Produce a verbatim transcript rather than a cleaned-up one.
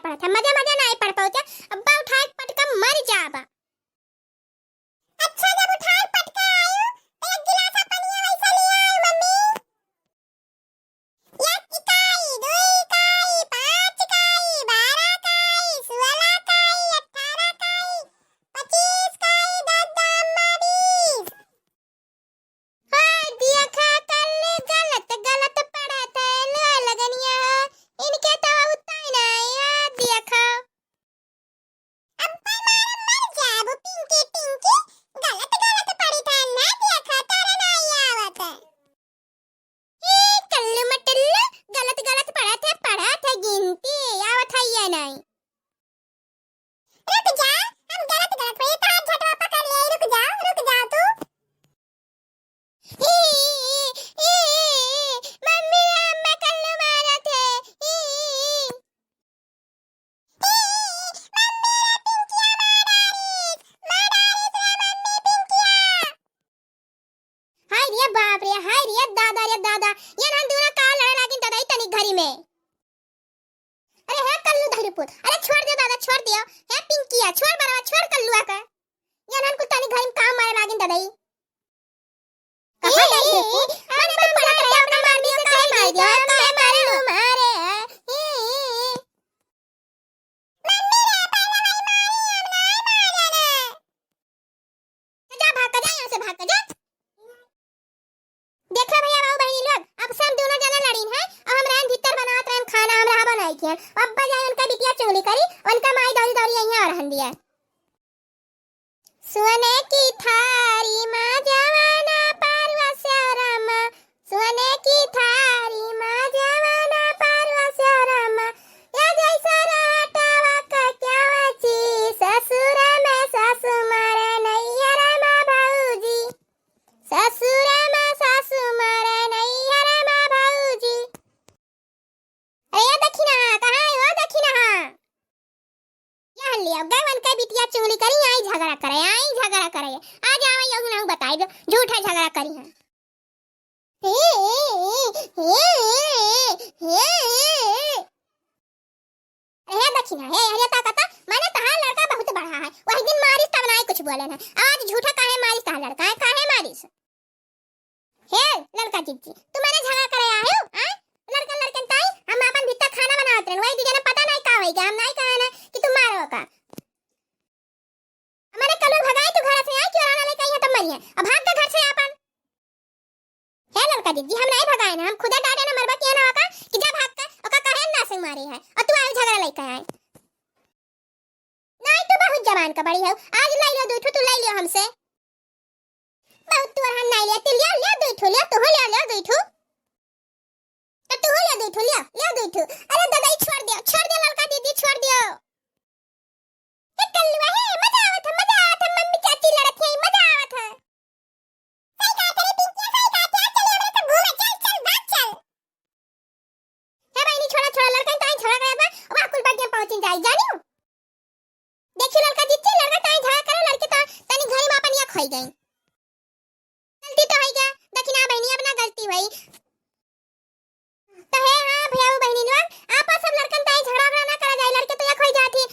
पड़त है, मजा मजा नाहीं पढ़ पाउत है। अब्बा उठाए के पटका मर जाबा। अच्छा, जब उठाए के पटका आयु, तो एक गिलास पनिया वैसे ले आयु, मम्मी। एक इकाई, दुई इकाई, पाँच इकाई, बारह इकाई, सोलह इकाई, अठारह इकाई, पच्चीस इकाई, दस दस बीस। हाय, देखा कल्लू गलत गलत पढ़त है, लो लगनिया हो, इनके तो उतना ही नहीं है, देखा। अब्बा मारा मर जाबू पिंकी, पिंकी, गलत गलत पढ़ी था, ना देखा, तोरे नाई आवत। ए, कल्लू मटल्लू, गलत गलत पढ़त है, पढ़त है गिनती, आवत है या नाई? रुक जा, हम गलत गलत पढ़ी, तो हाथ झटवा पकड़ ले, रुक जा, रुक जा तू। ई, ई, ई, ई, मम्मी, अम्मा कल्लू मारत है। ई, ई, ई। ई, ई, मम्मी रे पिंकिया मार डारिस, मार डारिस रे मम्मी पिंकिया। हाय रे बाप रे, हाय रे दादा रे दादा, ये ना दूना का लड़े लागिन दादा ई तनी घरी में। अरे हे कल्लू धैरू पुत, अरे छोड़ दे दादा, छोड़ दियो। हे पिंकिया, छोड़ बरवा, छोड़ कल्लुआ का। ये नन कुल तनी घरी में काम मारे लागिन दादा ई। कहाँ ए, गई ए, रे तू? ए, अरे अरे बाप रे, बाप रे, अपना मार दियो, काहे मार दियो? काहे मारे लो मारे? ए, ए, ए। मम्मी रे, पहले वही मारी, हम नहीं मारे रे। जा भाग के जा, यहाँ से भाग के जा। देखा भैया, बाबू बहिनी लोग, अब से हम दोनों जना लड़ीन है, और हम रहन भीतर बनावत रहन खाना, हम रहा बनाई किया। अब बजाय उनका बिटिया चुगली करी, उनका माई दौरी दौरी यहाँ रहन दिया। सोने की थारी मा जवाना पारवा श्यामा, सोने की थारी मा जवाना पारवा श्यामा, या जैसा राटावा का क्या वाची, ससुर में सासु मारे नैहर में भौजी, ससुर में सासु मारे नैहर में भौजी। अरे या दखिनहा, कहाँ है वो दखिनहा? या हल्ली अब गए वन के बिटिया चुगली करी, आई झगड़ा करे, आई झगड़ा करे। आ जाओ, यो ना बताई दो, झूठा झगड़ा करी है। हे, हे, हे, हे, हे, हे। अरे दखिनहा, हे, अरे ताकता, माने तहार लड़का बहुत बढ़ा है। वही दिन मारिस तब नाई कुछ बोले ना। आज झूठा काहे मारिस तहार लड़का है, काहे मारिस? हे ललका जिज्जी, तू माने झगड़ा करे आए हो, आए? लड़कन लड़कन ताई, हम आपन भीतर खाना बनावत रहन, वही दू जने पता नाई का होई गया, हम नाई कहे ना कि तू मारो का। हमारे कलू भगाई तू घर से, आई क्यों रहना लेके आई है तब मरी है, अब भाग के घर से आपन। हे ललका जिज्जी, हम नाई भगाए ना, हम खुदा डांटे ना मरबा किया ना ओका कि जा भाग के, ओका कहे ना से मारे है, और तू आए झगड़ा लेके आए। नाई, तू बहुत जबान का बड़ी हो। आज लाई लियो दुई ठो, तू लाई लियो हमसे। बहुत तू रहन नाई लिया, तू लियो, लियो दुई ठो, लियो, तू हो लियो, लियो दुई ठो। तो तू हो लियो दुई ठो, लियो, लियो दुई ठो। अरे दादा, ई छोड़ दियो, छोड़ दियो ललका दीदी, छोड़ दियो। हे कल्लुआ, हे, मजा आवत है, मजा आवत है, मम्मी चाची लड़त है, मजा आवत है। सही कहा तेरे पिंकिया, सही कहा, क्या चले हमरे सब घूमे, चल, चल, भाग, चल। हे बहिनी, छोड़ा, छोड़ा, लड़कन ताई झगड़ा करत बा, वहाँ कुल बात के पहुँचिन जाई, जानियो। देखी लड़का जिज्जी, लड़का ताई झगड़ा करे, लड़के तो तनी घरी में अपन ये खोई गई। गलती तो होई गया, देखी ना बहिनी, अब ना गलती होई। तो हे हाँ भैया, वो बहिनी लोग, आपस सब लड़कन ताई झगड़ा वगड़ा ना करा जाए, लड़के तो ये खोई जात ही,